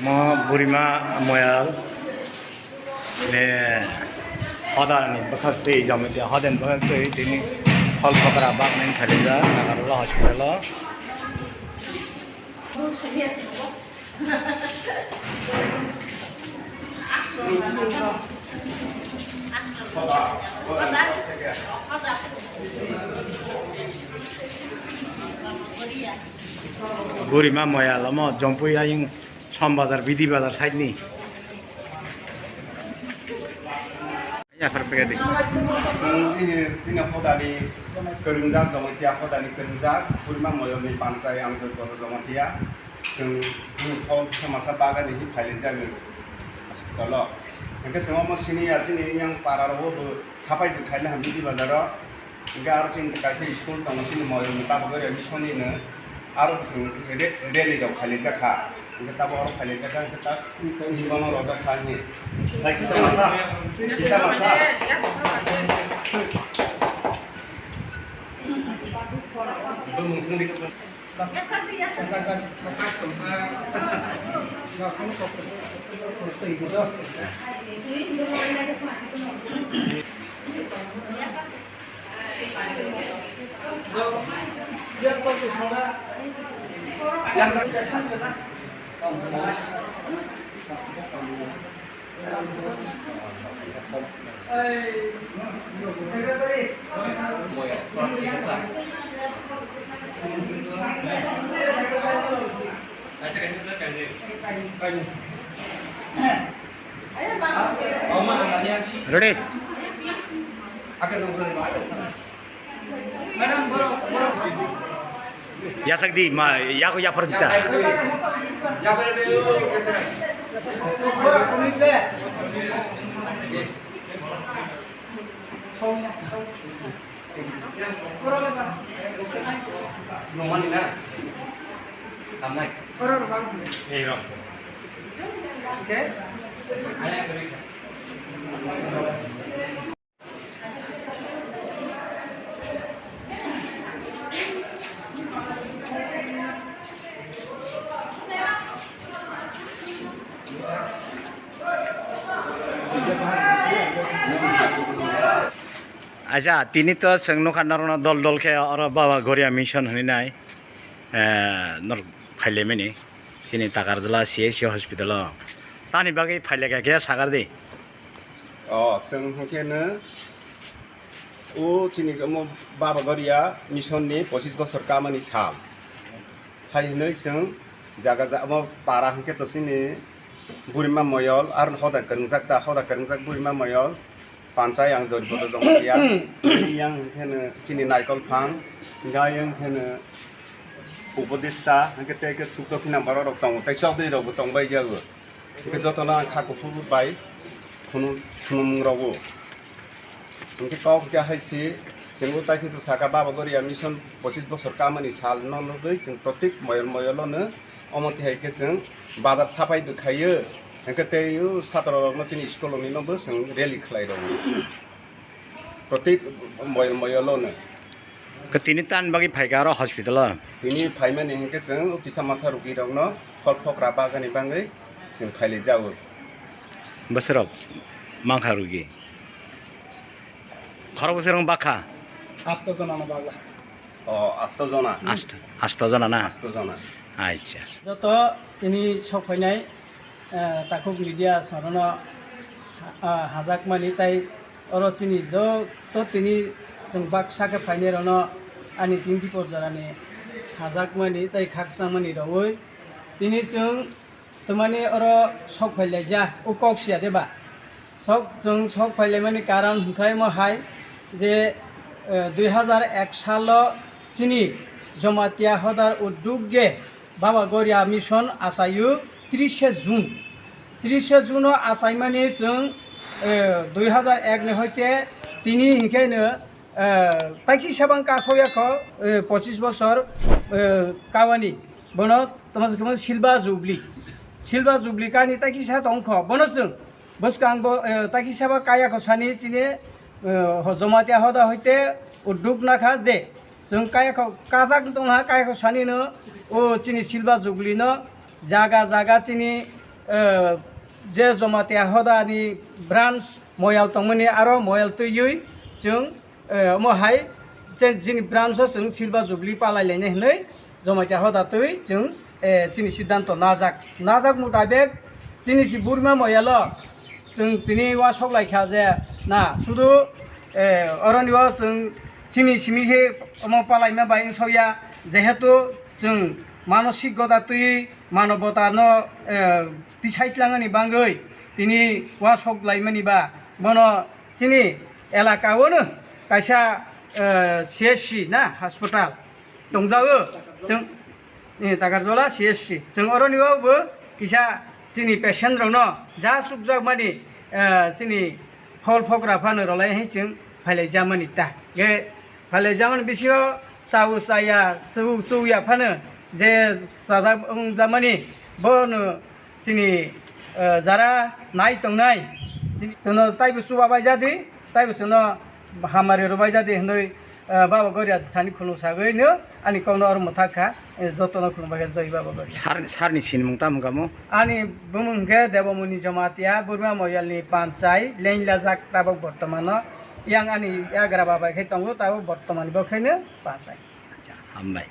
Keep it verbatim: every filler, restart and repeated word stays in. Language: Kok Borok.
Mo burima moyal ne hodani bwkhak twi jomiti hodani bwkhak twi tini hol khokra baknani thailaijak Nagarjula hospital o. Burima moyal omo Jompui ayung Som bazar, Bidi bazar side ni. Yaphar pegadi. Chwng ini chini hodani kwrwngjak, Jamatia hodani kwrwngjak, Purima Moyolni Panchai ang Joypur Jamatia. Chwng bini kok kisa masa bagani hi phailaijak ni hospital o. Hwnkhe chwng omo sini ya chini yang para rogo bo sapai bo khaina hamdi bazar o. Hwnkhe aro chini kaisa school tongo chini Moyolni bagwi mission ni no. Aro chwng re-, rally rok khailaijak kha. Hwnkhe tabuk oro khailaijak kha, hwnkhe tak bono rojak kha hwnwi. Hai kisa masa, kisa masa. Ready? Yasak di, ma, yaku yapar dita. Acha, tini to chwng nukha norokno dol dol khe oro Baba Goria Mission hwnwi nai, eh, norok phailaimani chini Takarjala C H C hospital o. Tani bagwi phailaikha khe sagar di. O, chwng hwnkhe no o chini omo Baba Goria Mission ni pochis bosor kamani sal. Hai hwnwi chwng jaga ja-, omo para hwnkhe to chini Burima Moyol, aro hoda kwrwngjak ta, hoda kwrwngjak Burima Moyol, Panchai ang Joripoto Jongphiya, yang hwnkhe no chini Naikol Phang, hwnkhe yang hwnkhe no Upodista, hwnkhe tei khe Sukto Khina borok rok tongo, tei Chaudhary rok bo tong bai jago. Hwnkhe jotono ang kha kuphur bai khunu-, khunumung rogo. Hwnkhe kok hwnkhe hai se, chwngbo taisingtwi sakha Baba Goria Mission pochis bosor kamani sal no nugwi chwng protik moyol moyol no omo twi hai khe chwng bazar sapai bwkhaio. Hwnkhe tei o satro rokno chini school rokni no bo chwng rally khlai rwo. Protik moyol moyol no. Khe tini tan bagwi phaikha aro hospital o? Tini phaimani hwnkhe chwng o kisa masa rugi rokno khol phokra bagani bagwi chwng khailai jago. Bwswrok mankha rugi? Khorok bwswrok bakha? Asto jona no bagla. O, asto jona. Asto, asto jona na? Asto jona. Acha. Joto tini sok phainai, eh, takhuk media sorono, ah, hajakmani tai oro chini joto tini chwng baksa khe phainai rono ani tini bipo jorani hajakmani tai khakchangmani rogwi tini chwng Tamani oro sok phailaija, o kok siya de ba? Sok, chwng sok phailaimani karon hwnkhe omo hai je, eh, dui hazar ek salo chini Jamatia hodar uddugge Baba Goria Mission achaio trishe June. Trishe June o achaimani chwng, eh, dui hazar ek ni hoite tini hinkhe no, eh, taisi sebang kasokya kho, eh, pochis bosor, eh, kawani. Bono tamo se khe silver jubilee. Silver Jubilee kani takisa tongkho, bono chwng bwskango, eh, takisa ba kaya kho sani chini, eh, ho-, Jamatia hoda hoite udduk nakha je chwng kaya kho kajak tongha, kaya kho sani no o chini Silver Jubilee no jaga jaga chini, eh, je Jamatia hoda ni branch moyal tongmani aro moyal twiwi chwng, eh, omo hai je chini branch o chwng Silver Jubilee palai lainai hinwi Jamatia hoda twi chwng, eh, chini siddhanto najak, najak mutabek tini si Burma moyalo chwng tini uansuk lai kha je na sudu, eh, oroni o chwng chini simi se omo palaima bai wngsaoya, jehetu chwng manosik goda twi manobota no, eh, tisai tlangani bangwi tini uansuk laimani ba bono chini elaka o no kaisa, eh, C S C na hospital tongjago. Chwng, eh, Takarjola C S C. Chwng oroni o bo kisa chini patient rokno ja sukjakmani, eh, chini phol phokra phano rwlai hai chwng phailai jamani ta. Ge phailai jamani bisingo chao chaya, chu chuya phano je chajak wng jamani bono chini, eh, jara nai tongnai, chini, chwngno taibo chuba bai jadi, taibo chwngno hamari rw bai jadi hinwi, eh, Baba Goria sani khulum sagwi no ani kokno oro mwthak kha, eh, jotono khulum bai kha, joi Baba Goria. Sar, sarni sinimung tamo kamo? Ani bumung hwnkhe Debomuni Jamatia, Burma Moyalni Panchai, Lenglajak tabok bortomano. Yang ani yagra baba khe tongo, tabok bortomani bo khaino Panchai. Acha, hambai.